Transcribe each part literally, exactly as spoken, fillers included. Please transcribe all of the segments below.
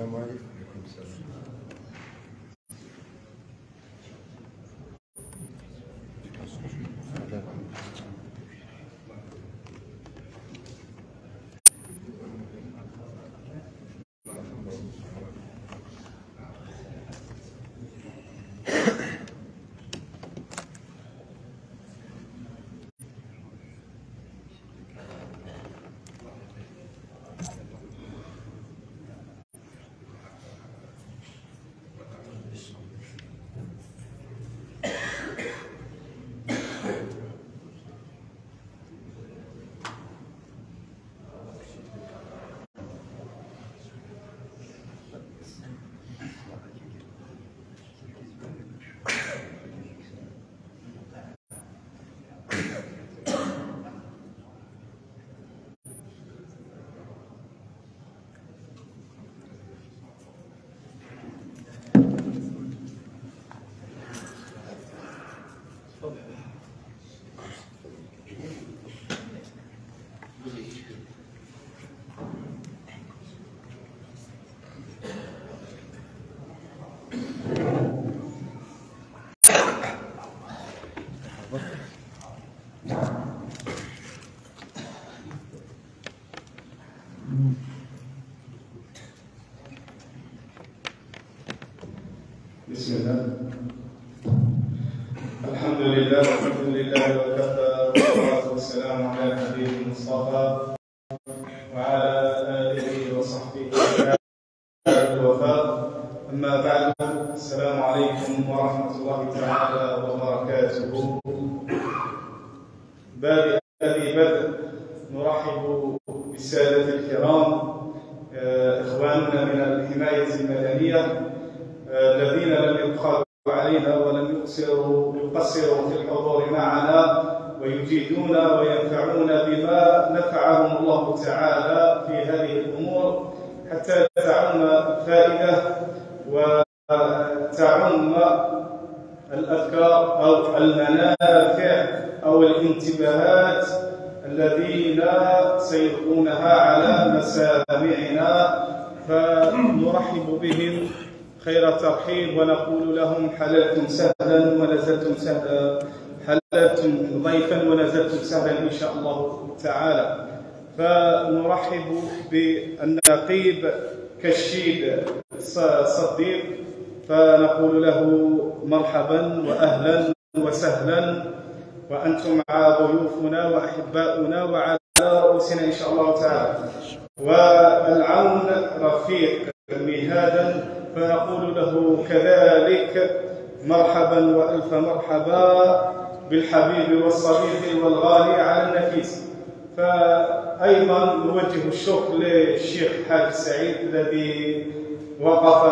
السلام عليكم. وعليكم السلام. بسم الله. الحمد لله، الحمد لله وكفى، والصلاة والسلام على النبي المصطفى وعلى آله وصحبه أجمعين. الوفاء. أما بعد، السلام عليكم ورحمة الله تعالى وبركاته. بادئ الذي بدء، نرحب بالسادة الكرام، آه، إخواننا من الحماية المدنية، آه، الذين لم يبخلوا علينا ولم يقصروا، يقصروا في الحضور معنا، ويجيدون وينفعون بما نفعهم الله تعالى في هذه الأمور، حتى تعم الفائدة وتعم الأذكار أو المنافع أو الانتباهات الذين سيلقونها على مسامعنا. فنرحب بهم خير ترحيب، ونقول لهم: حللتم سهلا ونزلتم سهلا، حللتم ضيفا ونزلتم سهلا إن شاء الله تعالى. فنرحب بالنقيب كشيد ص-، صديق، فنقول له: مرحبا وأهلا وسهلا، وأنتم ضيوفنا وأحباؤنا وعلى رؤوسنا إن شاء الله تعالى. والعون رفيق مهادا، فنقول له كذلك: مرحبا وألف مرحبا بالحبيب والصديق والغالي على النفيس. فأيضا نوجه الشكر للشيخ حاج سعيد الذي وقف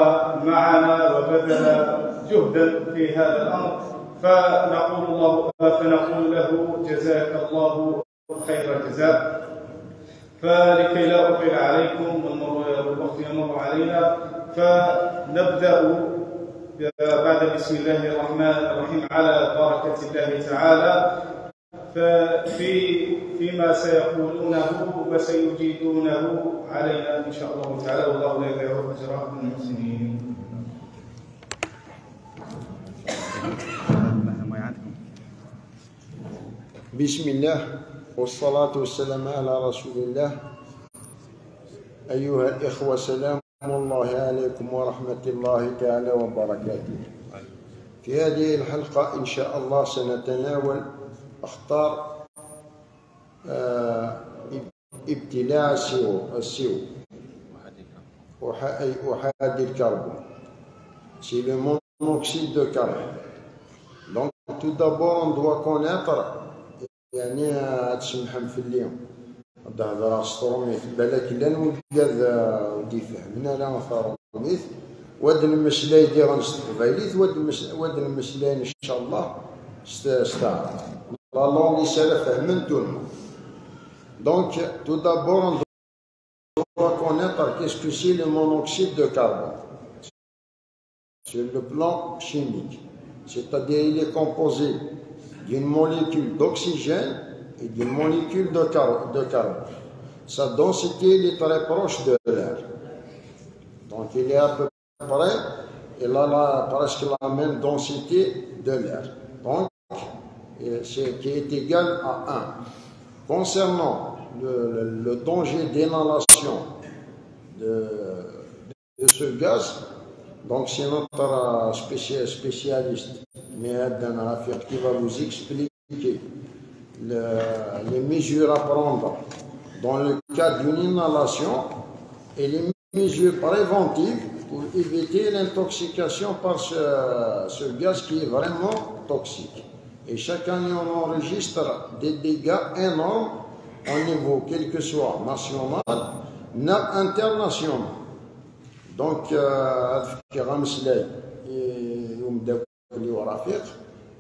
معنا وبذل جهدا في هذا الأمر، فنقول الله، فنقول له: جزاك الله خير الجزاء. فلكي لا أطيل عليكم والمر-، والوقت يمر علينا، فنبدأ بعد بسم الله الرحمن الرحيم على بركة الله تعالى. ففي، فيما سيقولونه وسيجيدونه علينا إن شاء الله تعالى، والله لا يضيع أجر المحسنين. بسم الله والصلاة والسلام على رسول الله. أيها الإخوة، سلام الله عليكم ورحمة الله تعالى وبركاته. في هذه الحلقة إن شاء الله سنتناول أخطار، آه، ابتلاء السيو، السيو. أح-، أي أحادي الكربون. C'est le monoxyde de carbone. Donc, tout d'abord, on doit connaître, يعني، آه، تسمحم في اليوم. هاد الهضرة سطروميت، بالك لا نوجد، آه، ودي فهمنا لا فروميت. واد المسلي دي غنستقبليت، واد المس-، واد المسلي إن شاء الله است-، استعرض. La langue, c'est la femme, tout le monde. Donc, tout d'abord, on doit connaître qu'est-ce que c'est le monoxyde de carbone sur le plan chimique. C'est-à-dire, il est composé d'une molécule d'oxygène et d'une molécule de car-, de carbone. Sa densité, elle est très proche de l'air. Donc, il est à peu près, il a la, presque la même densité de l'air. Donc, euh, c'est, qui est égal à un. Concernant le, le- le danger d'inhalation de, de ce gaz, donc c'est notre euh, spéci- spécialiste, Mehad Ben Rafiq, qui va vous expliquer le- les mesures à prendre dans le cas d'une inhalation et les mesures préventives pour éviter l'intoxication par ce, ce gaz qui est vraiment toxique. Et chaque année, on enregistre des dégâts énormes au niveau, quel que soit national, international. Donc, euh, هذا فكرة مسلي. Et, Rafiq,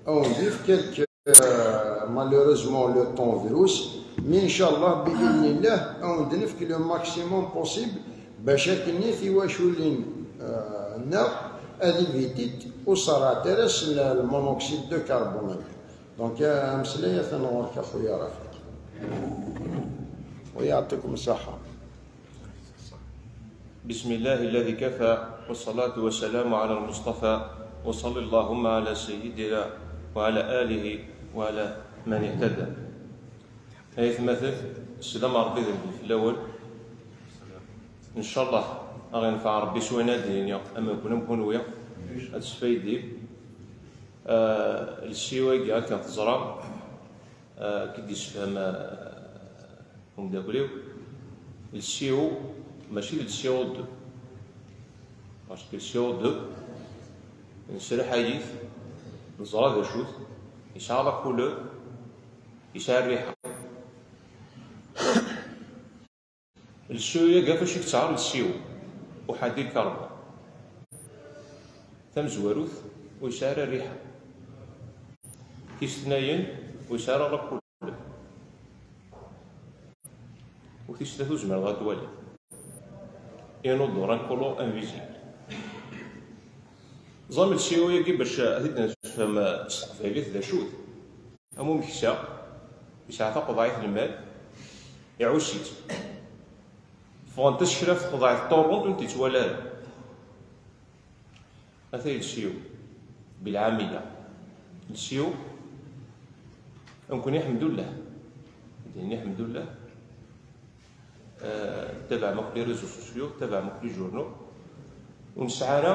on dit quelques, euh, malheureusement, le temps virus, mais Inch'Allah, بإذن الله, on dit que le maximum possible, باش كني في واش ولين ناو هذه فيتيت وصار ترس المونوكسيد دو كربون. دونك مسلية ثنورك أخويا رفيق. ويعطيكم الصحة. بسم الله الذي كفى، والصلاة والسلام على المصطفى، وصل اللهم على سيدنا وعلى آله وعلى من اهتدى. Ay atmaten, sslam n Ṛebbi d lbir fell-awen. Ncallah, a ɣ-infeɛ Ṛebbi s wayen ad d-nini, am nekni am kunwi, ad tesfaydim. Lsiw-agi akken teẓram, akken i d-yessefhem umeddakel-iw, lsiw mačči d lsiw d, parce que lsiw d nesriḥay-it, neẓra d acu-t, yesɛa la couleur, yesɛa rriḥa. Lsiw-agi ɣef acu i yettɛar lsiw uḥadi lkarba? Tamezwarut, ur yesɛi ara rriḥa. Tis tnayen, ur yesɛi ara la couleur. U tis tlata ur tezmireḍ ad twaliḍ. Une odeur incolore invisible. Ẓam lsiw-agi bac ad t-id-nessefhem s teqbaylit d acu-t. Am umeksa, yesɛa taqeḍɛit n lmal, iɛuss-itt. Ffɣent-as kra f tqeḍɛit ṭṭurrunt ur tent-yettwali ara. Ata lsiw, bilɛamiya. Lsiw, nekkni ḥemdullah. Din ḥemdullah. Tabaɛem akk les réseaux sociaux, tabaɛem akk les journaux. Ur nesɛi ara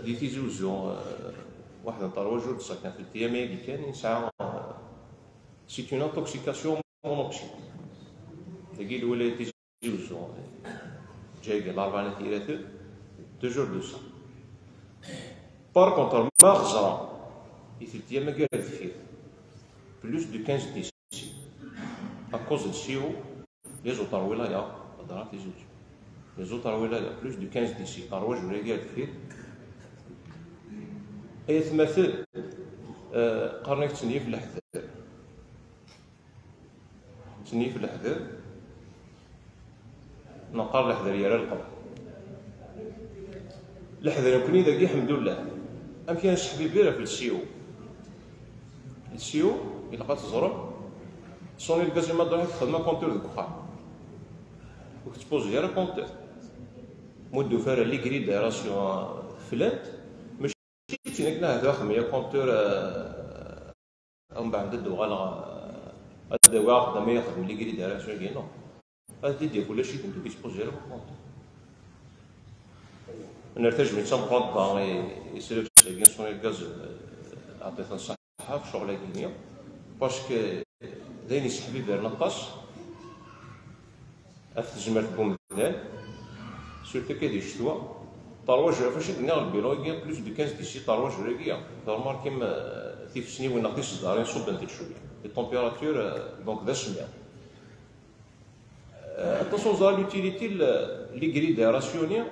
di Tizi Uzzu waḥed n trois jours d ça kan, tlata yyam-agi kan i nesɛa, c'est une intoxication monoxyde. Dagi lwilaya Tizi Uzzu, ǧayga l'Arbaɛa n At Yiraten, deux jours de ça. Par contre, ma xeẓra i tlata yyam-agi ar deffir, plus de quinze décès. Akkuẓ d siw, les autres wilayas, ḍra Tizi Uzzu. Les autres wilayas, plus de quinze décès, ṛwaǧ ur yagi ar deffir. Ay atmaten, qqaren-ak ttnyif leḥder. Ttnyif leḥder, neqqar leḥder yerra lqem. Leḥder nekkni dagi, ḥemdullah. Amek ara nesseḥbiber ɣef lsiw? Lsiw, ilaq ad teẓrem, Sony lgaz ma d-ruḥ texdem akontur deg uxxam. Ur tettpozi ara kontur. Ma ur d-tufi ara les grilles d'aération flant, mačči d tin akken ahat axdem ya kontur, eh, umbeɛd ad d-uɣaleɣ, eh, ad d-awiɣ axeddam ay axdem les grilles d'aération-agi, non. Ad d-id-yaf ulac-itent, ur yettpozi ara akontur. Nerr tajmilt tameqqrant da i, i srefs-agi n Sony lgaz, eh, ɛṭi-ten ṣṣeḥḥa ɣef ccɣel-agi-nni, parce que d ayen yesseḥbibaren aṭas ɣef tezmert n umdan, surtout akka di ccetwa. Ṛwaǧ, ɣef acu i d-nniɣ, le bilan-agi, plus de quinze décès ṛwaǧ ur-agi. Tṛemarkim, eh, tifesniwin neɣ tiseddarin ṣubbent-d cwiya. Les températures, eh, donc d asemmiḍ. Attention, ẓer l'utilité n les grilles d'aération-nni,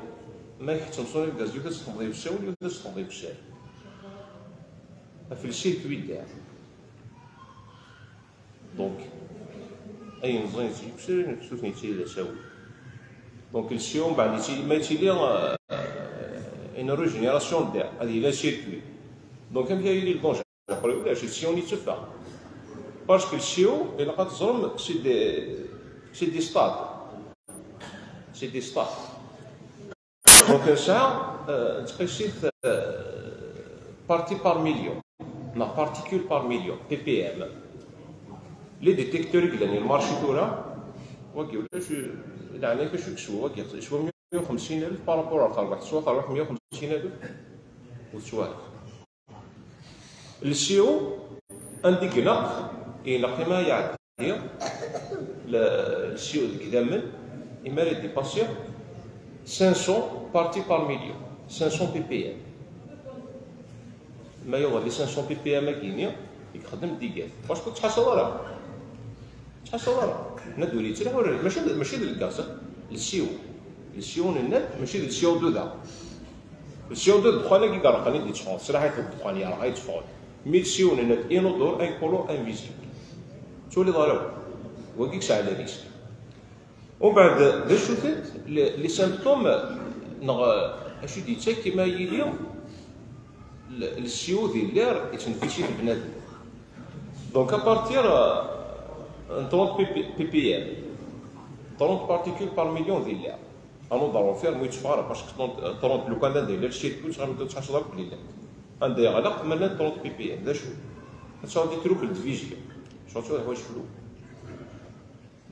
ma iḥettem Sony lgaz, yiwet ad tt-txedmeḍ i usawal, yiwet ad tt-txedmeḍ i usawal. Ɣef le circuit d'air. Donc, ayen ẓẓayen seg usawal, ur ten-yettili d asawen. Donc, lsiw, mbeɛd, yettili, ma yettili, euh, une régénération d'air, ad yili circuit. Donc, amek ara yili le danger? Après, ulac, lsiw yetteffeɣ. Parce que lsiw, ilaq ad teẓrem, c'est des, c'est des stades. C'est des stades. Donc, nesɛa, euh, nettqissit, euh, partie par million, neɣ particule par million, P P M. Les détecteurs i yellan i lmarché tura, wagi ulac, leɛnaya-k acu yekswa, wagi yekswa meyya u xemsin alef par rapport ar terbaɛt, teswa terbaɛt meyya u xemsin alef, ur teswa ara. Le C O, anda i ilaq, ilaq i ma iɛeddi, le, le C O deg idammen, i ma ara dépasser cinq cents parties par million, cinq cents P P M. Ma yuɣal les cinq cents P P M-agi-ni, i yexdem dégâts. Parce que ur ttḥasaḍ ara. Ttḥasaḍ ara. Nna d ur yettraḥ, ur, mačči d, mačči d lgaz, eh? Le C O. Le C O nenna-d, mačči d le C O deux da. Le C O deux d ddexxan-agi ireqqen i d-yetteffɣen, s rraḥa-t ddexxan yerɣa yetteffɣen. Mi le C O nenna-d inodore, incolore, invisible. Ur twaliḍ ara. Wagi yesɛa le risque. Umbeɛd, d acu-tent les, les symptômes, neɣ acu i d-yettak i ma yili le, le C O di llir yettneffis-it bnadem. Donc, à partir, euh, n trente P P, P P M, trente particules par million di llir. Anu ḍerru fir mu yetteffeɣ ara, parce que trente, trente, lukan d anda yella le circuit, ɣer anda ttḥaṣṣleɣ akk lillat. Anda yeɣleq, ma llant trente P P M, d acu? Ad tesɛuḍ des troubles de vision. Surtout, ad ḥwaǧ flu.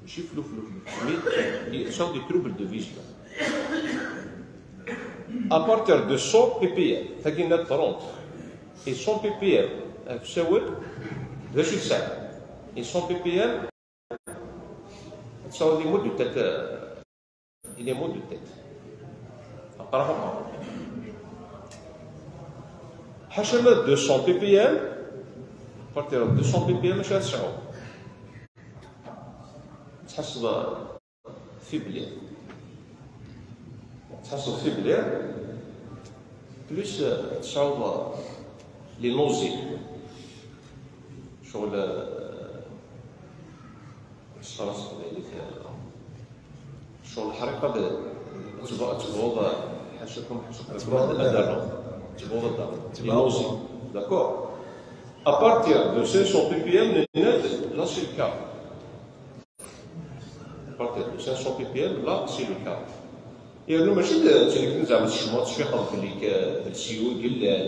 Mačči flu, flu, flu. Mais, ça, des troubles de vision. À partir de cent P P M, tagi nna trente, et cent P P M, euh, ɣef usawal, d acu i tesɛa? Et cent P P M, ad tesɛuḍ des maux de tête, euh, des maux de tête. Aqrab, aqrab. Ḥaca ma deux cents P P M, à partir de deux cents P P M, acu ad tesɛuḍ? Tḥesseḍ faiblesse. Tḥesseḍ faiblesse, plus, euh, tesɛuḍ, euh, les nausées. Ccɣel, euh, s teqbaylit, euh, ccɣel lḥerqat, ad tebɣ-, ad tebɣuḍ, euh, ḥacakum, ḥacakum, ad d-rnuḍ. Tebɣuḍ ad d-rnuḍ. Les nausées. D'accord. À partir de cinq cents P P M, nenna-d, là, c'est le cas. À partir de cinq cents P P M, là, c'est le cas. Yernu mačči d ttnekten zeɛma tecmuḍ tcfiqeḍ belli k-, d le C O i yellan.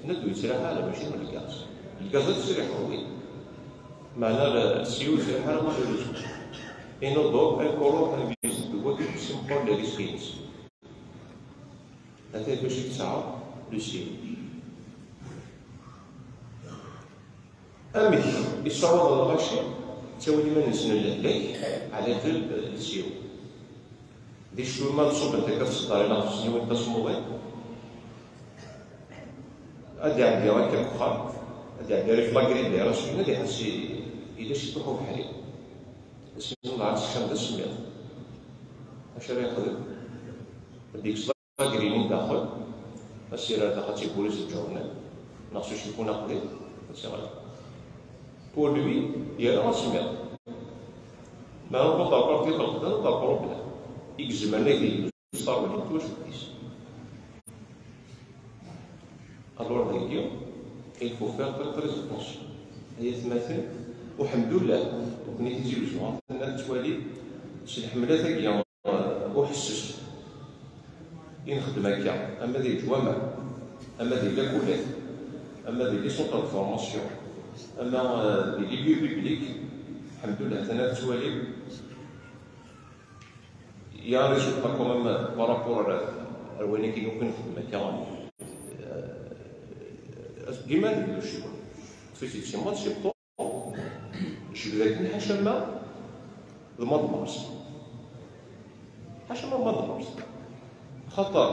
Nna-d ur yettraḥ ara, mačči d lgaz. Lgaz ad tesriḥeḍ, oui. Meɛna le C O ur yettraḥ ara malheureusement. Inodore, incolore, invisible, d wagi i yesmeqqren le risque-ines. Ata d acu i yesɛa le C O. Amek i ssawḍen lɣaci ttawin iman-nsen lehlak ɛla ǧal le C O? Di ccwi ma nṣubb n takka tṣeddarin ɣef tesniwin tasmuḍin, ad iɛeddi akka deg uxxam, ad iɛeddi rif lagribier, asmi ad iḥess i, yella ciṭuḥ ubeḥri. Asmi dɣa ad tekcam d asemmiḍ. Acu ara yexdem? Ad d-yekkes agrini daxel, ad s-yerr daxel tibbura s lǧernan, neɣ s ucellfun aqdim, ad tt-iɣelq. Pour lui, yerra asemmiḍ. Meɛna ur ḍerref di lxelqdan, ur ḍerref Ṛebbi. I izemren ad yili s ṭerwil n twacult-is. Alors, dagi, il faut faire très, très attention. Ay atmaten, uḥemdullah, nekkni Tizi Uzzu, tenna tettwali s lḥemlat-agi, uh, uḥesses i nxeddem akka, ama di leǧwameɛ, ama di lakulat, ama di les centres de formation, ama, uh, di les lieux publics, lḥemdullah, tenna tettwali. Il y a un résultat quand même par rapport à, à wayen akken akk i nxeddem akka. Euh, dima nbeddu ccɣel. Tfit-id si mois de septembre, jebd akken ḥaca ma d mois de mars. Ḥaca ma d mois de mars. Xaṭer,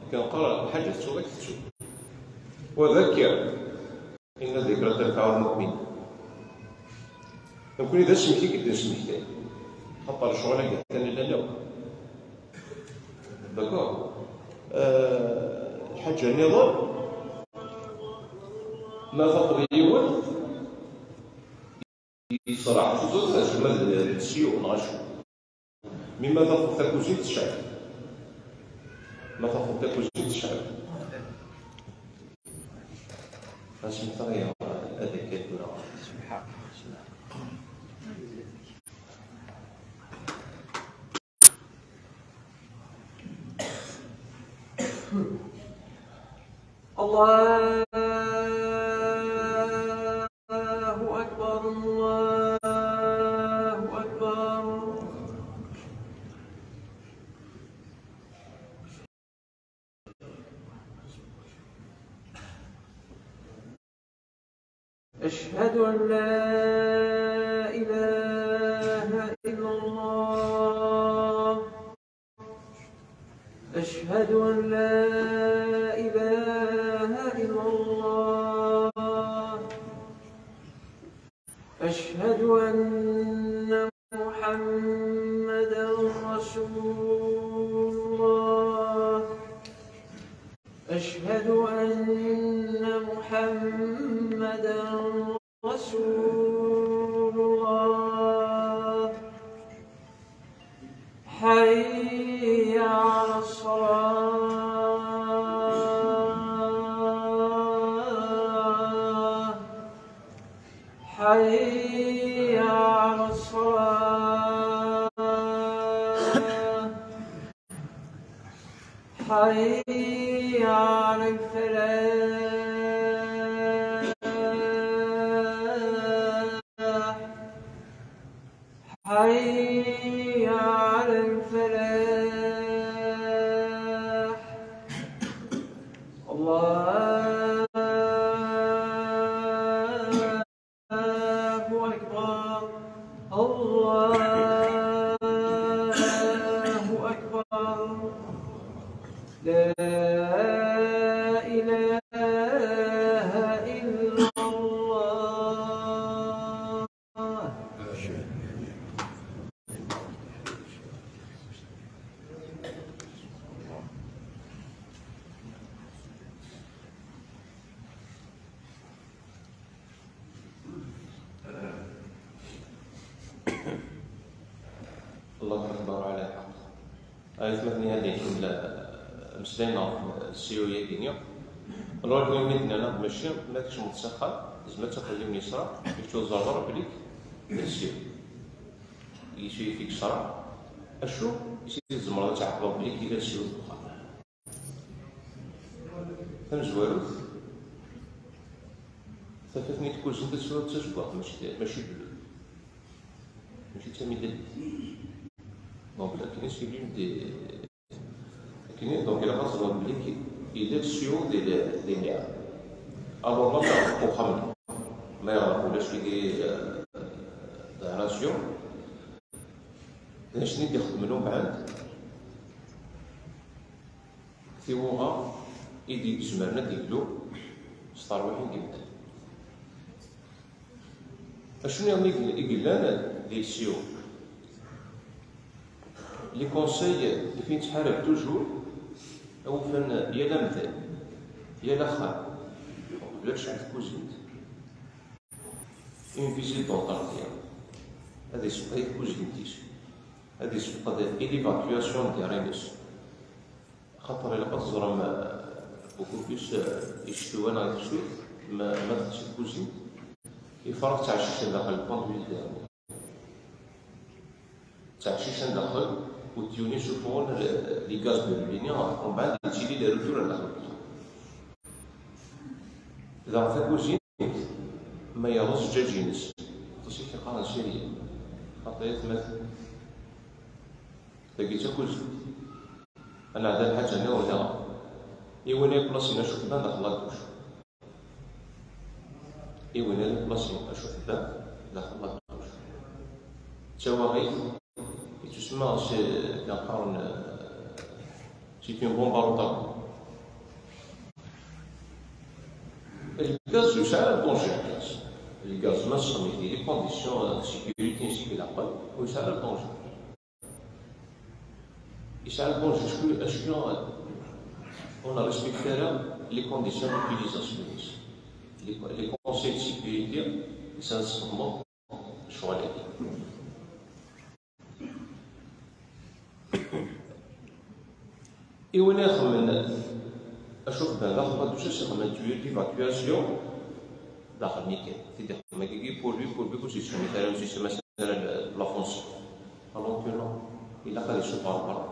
akken qqar lḥaǧa tettuḍ-ak tettu. Wa d akka. Inna ذكرى تنفع المؤمنين. Nekkni d asmekti i d-nesmektay. Xaṭer lecɣal-agi atan llan akk. D'accord. Euh, lḥaǧa nniḍen, ma tafeḍ yiwen, yeṣreɛ, teẓriḍ, azemma d, d syu neɣ acu. Mi ma tafeḍ takuzint tecɛel. Ma tafeḍ takuzint tecɛel. Asmi teɣra ad akka tura. Subḥan. الله أكبر، الله أكبر. أشهد أن لا إله إلا الله. أشهد أن لا إله إلا الله. أشهد أن محمدا رسول الله. أشهد أن محمدا رسول الله. حي على الصلاة. حي على الصلاة. حي على الفلاح. حي على الفلاح. الله أكبر. الله أكبر. لا إله إلا الله. الله أكبر على الحق. Ayt ma tnihad ikemmel ameslay ɣef ssiyu-agi-nni. Lwal mi d-nnan mačči ma tkecmeḍ s axxam, tezmer ad tafeḍ yiwen yesra, kečč ur teẓriḍ ara belli d ssiyu. Yeswi-k-id ṣṣreɛ, acu i s-tzemreḍ ad tɛeqleḍ belli yella ssiw deg uxxam? Tamezwarut, tafat-nni n tkuzint ad tt-tazeggaɣt, mačči d, mačči d, mačči d tamidalt. Donc, akken i s-yelli d, akken i, donc, ilaq ad teẓreḍ belli yella ssiw di, di lɛiɣ. Alors, ma taɣeḍ uxxam-nni, ma yeɣleq ulac wigi, euh, d aɛrasyun, d acu i d-ixeddmen umbeɛd? Tiwuɣa i d-izemren ad d-iglu s terwiḥin n yimdanen. Acu nniḍen i yellan di lsiw? Les conseils i ttḥarab toujours, awufan yal amdan, yal axxam, qbel ad tecɛel tkuzint, une visite d'entretien, ad isfeqed tkuzint-is, ad isfeqed i l'évacuation n terrain-is. Xaṭer ilaq ad teẓrem, euh, beaucoup plus, euh, icetwa neɣ i tecwit, ma, ma teṭṭes tkuzint, ifrax ttɛeccicen daxel n conduite. Ttɛeccicen daxel, u tyuni sufuɣen les gaz de l'huile-nni, umbeɛd yettili le retour ar daxel n uxxam. Daɣ takuzint, ma yerreẓ zzǧaǧ-ines, aṭas i t-iqqaren sirya, xaṭi atmaten. Tagi d takuzint. Ad nɛeddi lḥaǧa nniḍen daɣen. I win ay plasin acu tban daxel la douche. I win ay plasin acu tban daxel la douche. D tawaɣit yettusemma s, kan qqaren, c'est une bombe à retardement. Lgaz ur yesɛi ara danger, lgaz. Lgaz, ma tesxedmeḍ-t di les conditions de sécurité akken ilaqen, ur yesɛi ara danger. Yesɛa le danger acku, acku ur nrespecte ara les conditions d'utilisation-is. Les, les conseils de sécurité, yesɛa tesxedmeḍ ccɣel-agi. I win ixemmen acu xedmen daxel la douche, ixemmen tuyau d'évacuation daxel nikan. Ti d-ixemmen agi pour lui, pour lui, ur s-yesfehmet ara, ur s-yesfehmet ara le plafond. Alors que non, ilaq ad isuffeɣ ɣer berra.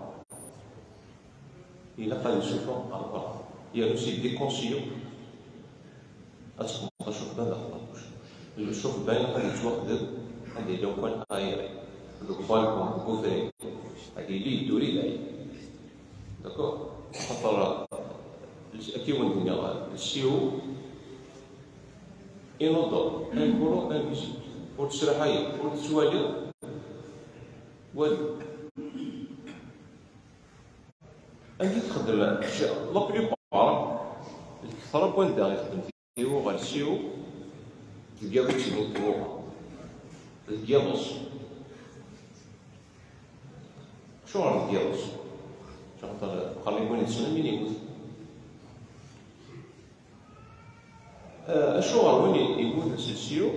Ilaq ad yessufeɣ ɣer berra. Yernu c'est des conseillers. Ad txedmeḍ acufba daxel aqbuc. Acufba ilaq ad yettwaxdem, ad yili ukan aéré. Deg ubalkun, deg ufrag. Ad yili yedduri dayen. D'accord? Xaṭer, euh, akken i wen-d-nniɣ, le C O inodore, incolore, invisible. Ur tesraḥayeḍ, ur tettwaliḍ, walu. Amek i txeddem? La plupart, lketṛa n wanda i xeddem tiwuɣa, le C O, deg yiḍ i ttinin tiwuɣa. Deg yiḍes. Acuɣer deg yiḍes? Axaṭer qqaren-ak win yeṭṭsen am win yemmuten. Euh, acuɣer win i-, yemmuten s le C O,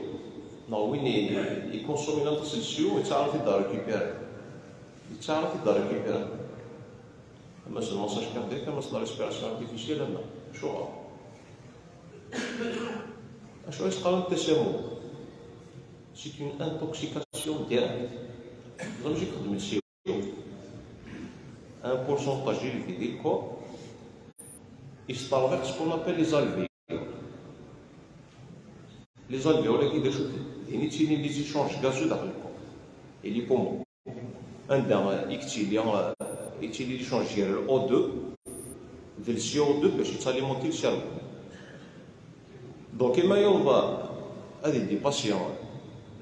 neɣ win i-, yekonsumi aṭas le C O, yettaɛar-it-id ad récupérer? Yettaɛar-it-id ad récupérer. Ama s le massage cardiaque, ama s la respiration artificielle, ama. Acuɣer? Acuɣer i s-qqaren tasamu? C'est une intoxication directe. Teẓram acu i ixeddem le C O? Un pourcentage élevé du corps, yesṭerḍiq ce qu'on appelle les alvéoles. Les alvéoles, d acu-ten? Din i ttilin les échanges gazeux daxel le corps et les poumons. Anda i yettili, i yettili l'échange gar le O deux d le C O deux bac yettalimenté le cerveau. Donc, imi yewweḍ ad idipasi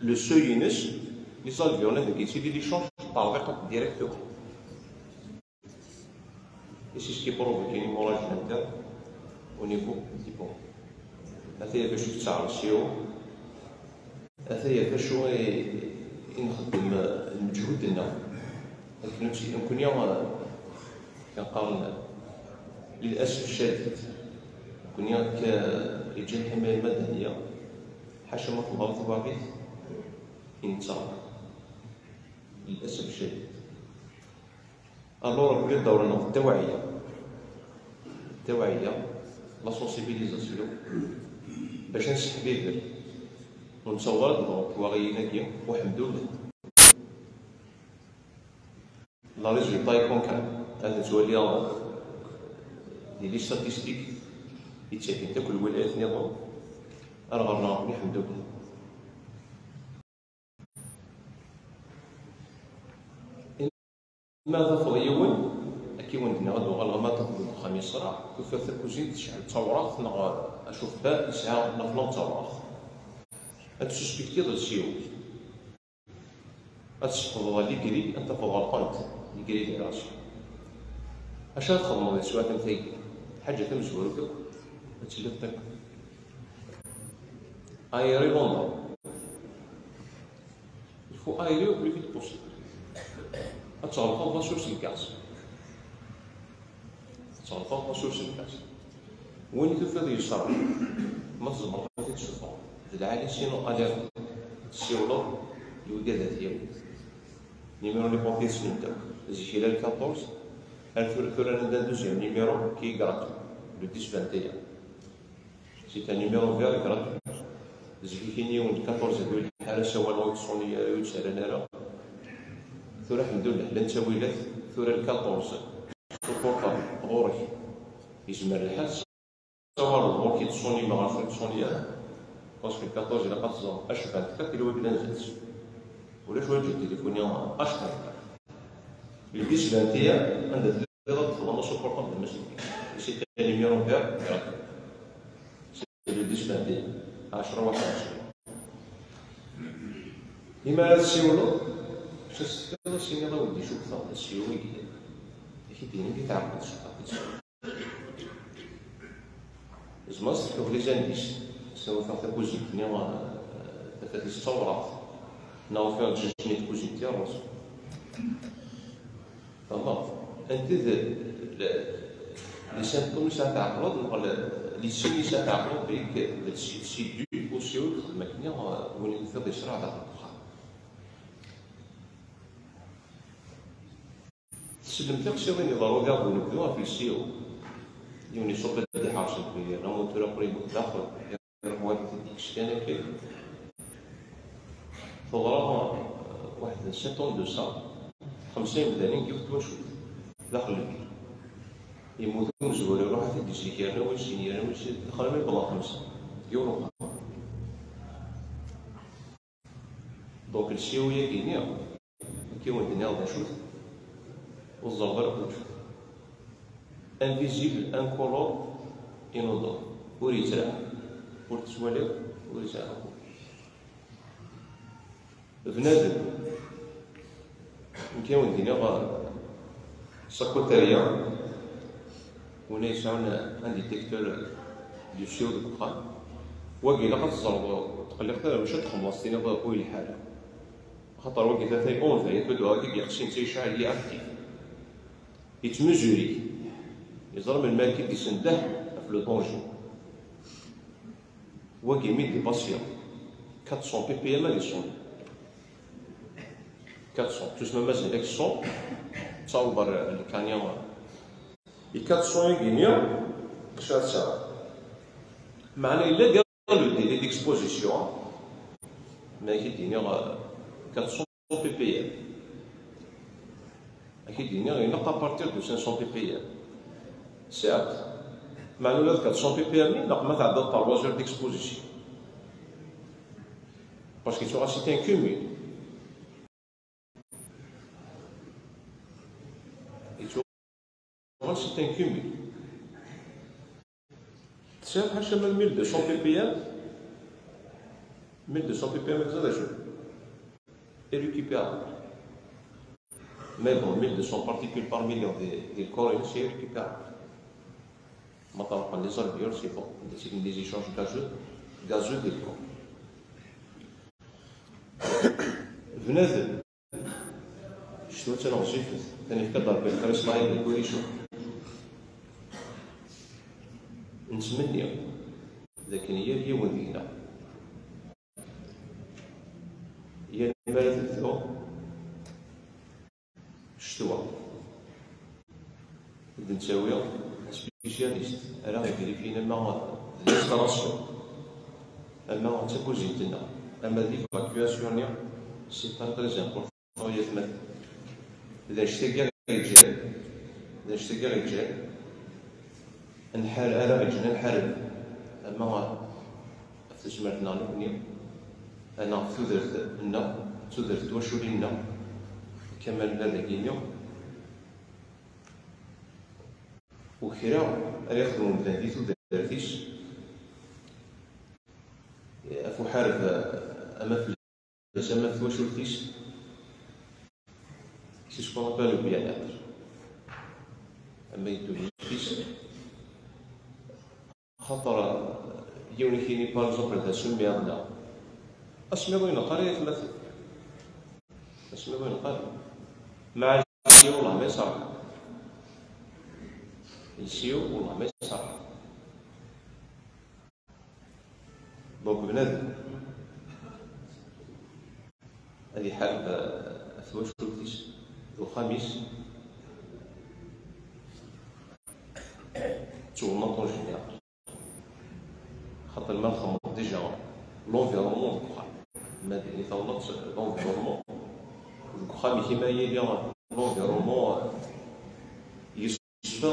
le seuil-ines, les alvéoles, anda yettili l'échange, ṭṭerḍiqent directement. Et c'est ce qui provoque une hémorragie interne au niveau du poumon. Ataya d acu i yettaɛer le C O, ataya d acu i, i nxeddem, lmeǧhud-nneɣ. Akken ur tt-, nekkni, eh, kan qqaren, للأسف الشديد, nekkni akka, yeǧǧa lḥimaya lmadaniya, ḥaca ma teḍra twaɣit, i nettaɣ. للأسف الشديد. Alors, akked dawra-nneɣ d tawaɛya. Tawaɛya, la sensibilisation, bac ad nesseḥbiber. Ur nettaweḍ ara ad neḍru twaɣiyin-agi, uḥemdullah. La résultat est concret. Ad nettwali di les statistiques, yettakin akk lwilayat nniḍen, ar ɣer-neɣ, uḥemdullah. Ma tafeḍ yiwen, akka i wen-d-nniɣ, ad uɣaleɣ ma tafeḍ deg uxxam yeṣreɛ, tufiḍ takuzint tecɛel d tawraɣt, neɣ acufba yesɛa laflamt d tawraɣt, ad tessuspektiḍ le C O. Ad tesfeḍeḍ les grilles, ad tafeḍ ɣelqent les grilles des radios. Acu ara txedmeḍ di teswiɛt am tagi? Ḥaǧa tamezwarut akk, ad tiliḍ takk. Aérer l'endroit. Il faut aérer au plus vite possible. Ad tɣelqeḍ la source n gaz. Ad tɣelqeḍ la source n gaz. Win i tufiḍ yeṣreɛ, ma tzemreḍ ad t-id-tessufɣeḍ. D lɛali, sinon alerte. Tessiwleḍ i wigad ad t-yawin. Numéro n les pompiers ssnen-t akk. Zik yella le quatorze, ar tura, tura nella un deuxième numéro qui est gratuit, le dix vingt et un. C'est un numéro vert gratuit. Zik-nni yiwen d quatorze d lḥal asawal ur yettṣuni ara, ur yettarran ara. Tura, alḥemdullah, llan ttawilat. Tura le quatorze, s uportable, ɣur-k. Yezmer lḥal tessawaleḍ, ɣur-k yettṣuni, ma ɣer-k ur yettṣuni ara. Parce que le quatorze ilaq ad teẓreḍ, H vingt-quatre, il est obligatoire. Ulac wagi tilifuni H vingt-quatre. Le dix vingt et un, anda telliḍ ad txedmeḍ s uportable d lmasik. C'est un numéro vert gratuit. C'est le dix vingt et un, ɛecra waḥed u ɛecrin. Imi ara tessiwleḍ, s as-tefkiḍ, ad s-tiniḍ a wen-d-icukteɣ, d assiw i yellan. Ad k-id-yini anda i tɛeqqel tcukkeɣ-k-id. Tzemreḍ ad tefkeḍ les indices, s ufiɣ takuzint-nni, eh, tafat-is d tawraɣt, neɣ ufiɣ lǧiǧ-nni n tkuzint yerreẓ. Tfehmeḍ? Anta d, le, les symptômes i sɛan tɛeqleḍ, neɣ le, les signes i sɛan tɛeqleḍ, belli que c'est dû au C O i yexdem akken, eh, win i tufiḍ yesraɛ daxel n uxxam. Tsellemt i qsiḍin iḍerru diɣ deg unebdu ɣef le C O. Yiwen iṣubb ad d-iḥerṣ deg yerna amutur aql-i daxel, iruḥ wayeḍ ad d-ikkes kan akka. Teḍra, euh, waḥed sept ans de ça, xemsa yemdanen deg yiwet twacult, daxel lbir. Yemmut umezwar, iruḥ ad t-id-isik, yerna win sin, yerna win sin, dexxel mi yewweḍ ɣer xemsa. Yiwen uxxam. Donc, lsiw-agi-nni, nekk i wen-d-nniɣ d acu-t, ur teẓẓreḍ ara acu-t. Invisible, incolore, inodore. Ur yettraḥ, ur tettwaliḍ, ur yesɛi. Bnadem, nekk i wen-d-iniɣ, sakutarya, win ay yesɛun un détecteur du CO deg uxxam, wagi ilaq ad teẓreḍ, tqelliq tara maca ad txemmeḍ ad s-tiniḍ ur yelḥa ara. Axaṭer wagi d atay on veille, atay wagi i yeqsin, c'est chaleur active. Yettmuzur-ik. Yeẓra melmi ara k-id-isendeh ɣef le danger. Wagi mi d-ipasya quatre cents ppm ad iṣun. Quatre cents, tusma mazal-ak cent, ttawḍer lkanya. I quatre cents-agi-nni, acu ara tesɛu? Meɛna yella diɣ le délai d'exposition, ma ak-id-iniɣ, quatre cents ppm. Ak-id-iniɣ, ilaq à partir de cinq cents ppm. Certes, meɛna ula d quatre cents ppm, ilaq ma tɛeddaḍ par trois heures d'exposition. Parce que tu auras, c'est un cumul. Et tu auras, c'est un cumul. Tesɛiḍ ḥaca ma mille deux cents ppm, mille deux cents ppm d acu? Irrécupérable. Mais bon, mille deux cents particules par million di, di le corps, c'est irrécupérable. Ma tṛuḥen les alvéoles, c'est bon. C'est des échanges gazeux, gazeux di le corps. Bnadem, ccetwa d taneɣzifet, tanefka-d Ṛebbi lxir i Smaɛil deg wayis-a. Nettmenni d akken yal yiwen deg-neɣ, yal mi ara tebdu ccetwa, d nettawi un spécialiste ara igrifin ama d l'installation, ama d takuzint-nneɣ, ama d l'évacuation-nni, c'est très très important. Ay atmaten, d anect-agi ara yeǧǧen, d anect-agi ara yeǧǧen nḥar-, ara ɣ-yeǧǧen ad nḥareb, ama ɣef tezmert-nneɣ nekkni, neɣ ɣef tudert-nneɣ, tudert n twaculin-nneɣ, Kamal nna dagi-nni, u kra ara yexdem umdan di tudert-is, ɣef uḥareb, ama fell-as, ama ɣef twacult-is, c'est ce qu'on appelle le bien-être. Ama yeddun yis-s, xaṭer yiwen i k-yini, par exemple, d asemmiḍ, neɣ asemmiḍ ur ineqq ara i atmaten. Asemmiḍ ur ineqq ara. Meɛna lsiw, wellah ma iṣerḥ. Lsiw, wellah ma iṣerḥ. Donc, bnadem ad iḥareb, euh, ɣef twacult-is, d uxxam-is, d tuɣnaṭ en général. Xaṭer ma txemmeḍ déjà l'environnement deg uxxam, ma d-, i tawneḍ l'environnement deg uxxam-ik, ima yili l'environnement, euh, yeṣfa,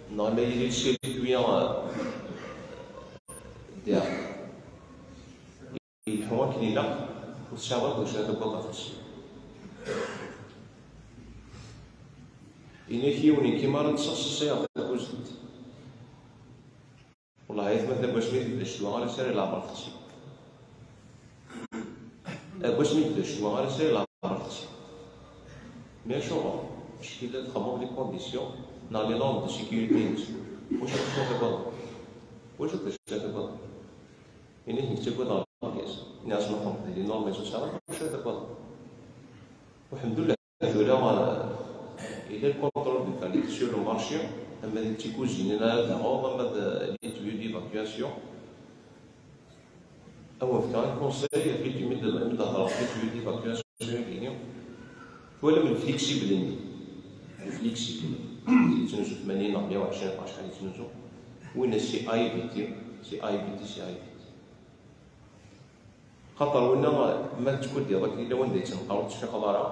neɣ ma yili le circuit, euh, d'air ileḥḥu akken ilaq, ur tesɛiḍ akk d acu ara taggadeḍ ɣef-s. Ini-ak yiwen n kim ara nṣaṣṣaṣayeɣ takuzint. Wellah, ay atmaten, deg wasmi i tebda ccetwa, ar ass-a ara ileɛmer texsi. Deg wasmi i tebda ccetwa, ar ass-a ara ileɛmer texsi. Mais acuɣer? Acku la txedmeḍ les conditions neɣ les normes de sécurité-ines. Wacu ara taggadeḍ? Wacu ara taggadeḍ? Ini-ak nekk ttagadeɣ lgaz. Ini-as ma txedmeḍ les normes et cetera, wacu ara taggadeḍ? Alḥemdullah. Tura, euh, yella le contrôle de qualité sur le marché, ama d tikuzinin ara d-taɣeḍ, ama d les tuyaux d'évacuation. Ad wen-fkeɣ un conseil, ɣef les tuyaux, mi d-, mi d-hedreɣ ɣef les tuyaux d'évacuation-agi-nni. Twalam le flexible-nni? Le flexible. Yettnuzu tmanyin neɣ meyya u ɛecrin neɣ acḥal yettnuzu. Winna c'est à éviter, c'est à éviter, c'est à éviter. Xaṭer winna, ma tettwadiḍ akken yella wanda yettenqar ur teffiqeḍ ara,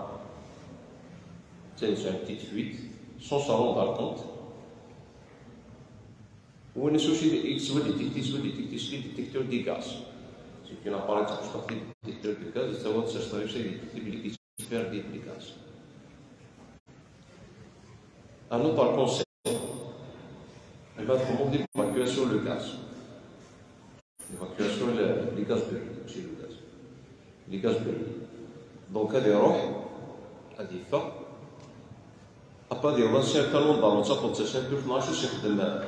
d tayet, une petite fuite, sans s'en rendre compte, Win s usi yettwali détecter, yettwali détecter, c'est le détecteur de gaz. C'est un appareil de transport détecteur de gaz, ça va se servir, c'est détecter les gaz. Un autre conseil, il va demander l'évacuation le gaz. L'évacuation, le, les gaz brûlés, c'est le gaz. Les gaz brûlés. Donc, هذا يروح، هذا يدفع. Après, il y a un certain nombre d'avances pour se sentir, je sais que demain,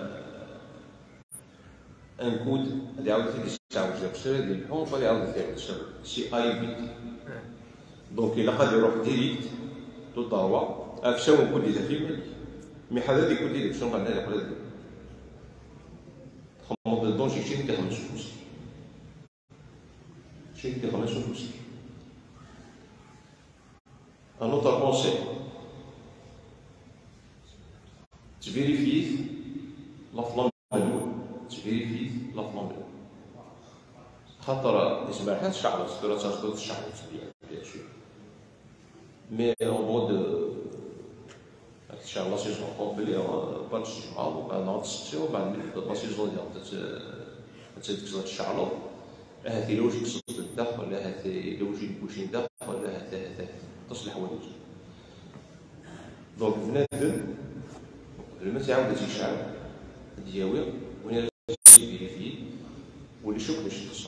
un coup, هذا يعاود يتعاود يغسل هذه اللحوم، وبعد يعاود يتعاود يغسل. C'est à éviter. Donc, il a pas de rock direct, tout à droit. Avec ça, on peut dire, mais حدا يكون ديريكت شنو غنى يقول لك؟ تخمض الدون شي شي كيخمس فلوس. شي كيخمس فلوس. Un autre conseil. تفيريفيت la flamme. تفيريفيت la flamme. خاطر يسمع حتى شعرت، تقدر تشعرت بيان، بيان سور. Mais en mode, euh, هاد الشهر la saison complète، آه، بعد الجمعة، وبعد نهار السبت، وبعد من بعد la saison ديال تت-، تتكسر الشعلة. هاتي لوجه كسرت الداخل، ولا هاتي لوجه الكوشين داخل، ولا هاتي، هاتي، هاتي. تصلح حوايج. Donc بنادم قبل ما تعاود تيشعل، دياوي، وين يفيريفي، واللي شوف باش يتصل.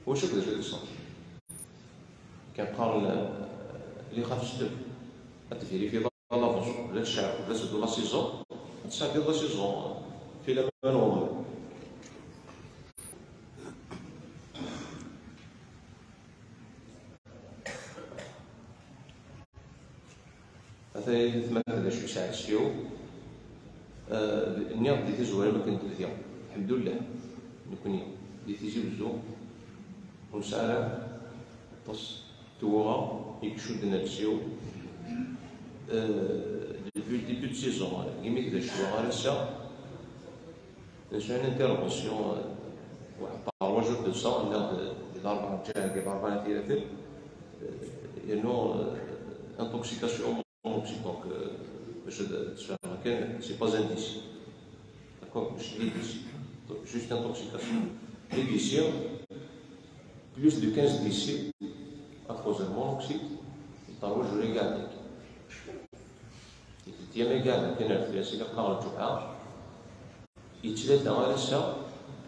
وشوف باش يتصل. كنقارن اللي خاف السلب، غتفيريفي لا لافونس، ولا تشعل، ولا تبدو la saison، تشعل ديال la saison في la même moment. هذا يثمن هذا شو ساعة سيو. آه، نيض دي تزوار ما كنت بديا. الحمد لله. نكوني دي تيزي وزو. ونسارة تص توغا يكشو دنا سيو. آه، depuis le début de saison، يميك ذا شو غارسة. C'est une intervention، آه، واحد trois jours de ça، ناض الأربعاء جا، الأربعاء ثلاثة، آه، إنه، آه، intoxication monoxyde، donc، آه، باش هاد التفاهم كان، c'est pas un décès. D'accord؟ ماشي les décès. Donc, juste intoxication. Les décès، plus de quinze décès à cause de monoxyde، trois jours كاع. Deuxième كاع كان في العسل قبل الجمعة. يتلاتة غير الساعة،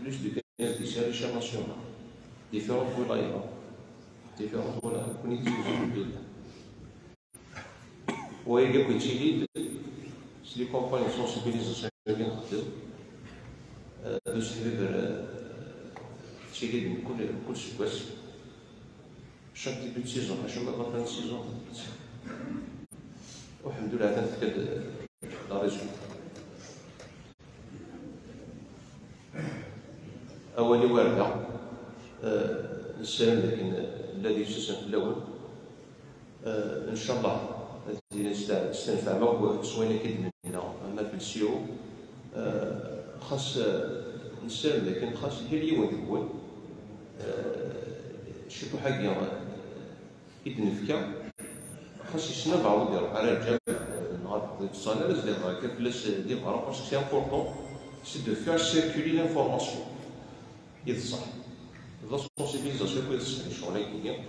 plus de quinze décès à l'échelle nationale. Différentes ولايات. Différentes ولايات. كون يتزوجوا الحمد لله. وهي كاع كنتي ليد، c'est les campagnes de sensibilisation اللي كنخدم. آه، دوز حبيب، آه، تيلي من كل، من كل سكواس. Chaque début de saison، حاشا ما بطل saison. والحمد لله تنتقد la résultat. أولي واردة، آه، نسلم لكن الذي يسلسل في الأول. آه، إن شاء الله الذي نستنفع ما هو سوينا كدنا، أما في السيو، آه، خاص، آه، نسلم لكن خاص هي اليوم تقول، آه، شي حاجة، آه، إذ نفكا خاص يسنى بعض يروح على الجامع، نهار الصلاة لازم يهضر كيف لاش دي بارا، parce que c'est important, c'est de faire circuler l'information. إذ صح. La sensibilisation كويس الشغل هيك.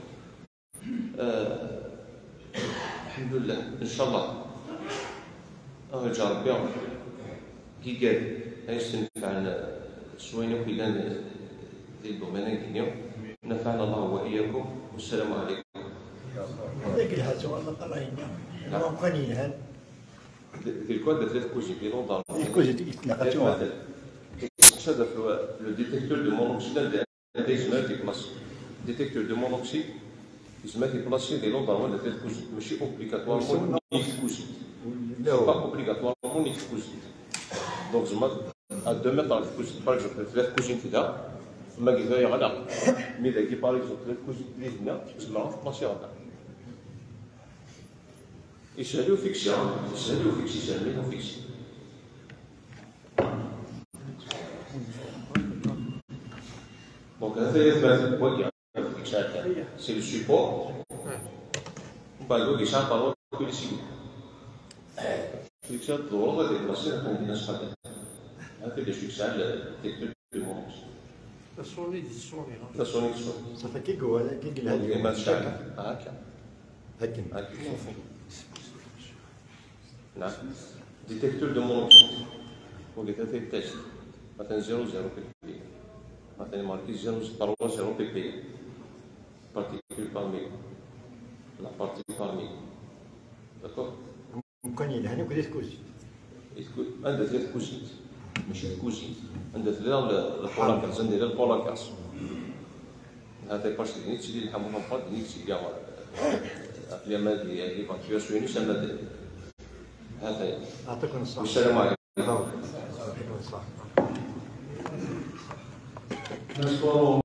آه، الحمد لله، إن شاء الله. آه، يا ربي. كي قال، يستنفع سوينا كي لان دي الدومين كينيو. نفعنا الله وإياكم، والسلام عليكم. هذاك الهاتو الله طلع لنا. نعم. هو مقني الهان. دي، دي الكواد ثلاث كوزين، دي لوندار. دي كوزين، دي كوزين. هذا في الو-، le détecteur de monoxyde. هذا يسمى ديك بلاصة. Détecteur de monoxyde يسمى ديك بلاصة دي لوندار ولا ثلاث كوزين. ماشي obligatoirement نيك كوزين. لا، c'est pas obligatoirement نيك كوزين. Donc زعما à deux mètres على الكوزين، par exemple ثلاث كوزين كذا، ما كيفاش يغلق. Mais إذا كي par exemple ثلاث كوزين اللي هنا، تسمى في بلاصة غلق. يسهل وفيكسي، يسهل وفيكسي، يسهل وفيكسي. Donc هذا يثبت وقع. C'est le support. ومن بعد وقع شعر طالون كل شيء. Yeksa tḍewreḍ ad iqmas iɣef n din asxaṭi. Hati d acu yesɛa le détecteur de mouvement. La sonnerie d sonnerie, non? La sonnerie d sonnerie. Ça fait كي قال كي قال هذه. Iman tecɛel. Akka. Hakken. Hakken. نعم. Détecteur de mouvement. وقلت هذا التيست. مثلا zéro zéro ppm. مثلا marqué zéro trois zéro ppm. Particule parmi. La partie parmi. D'accord? ممكن يلهن يكون يتكوز. Anda tella tkuzint? Mačči tkuzint. Anda tella le pôle à gaz, anda yella le pôle à gaz. هذا parce que نيت سيدي الحمد لله نيت سيدي. اليوم هذه l'évacuation نيت سما. هذا. يعطيكم الصحة. والسلام عليكم. يعطيكم الصحة. نشكر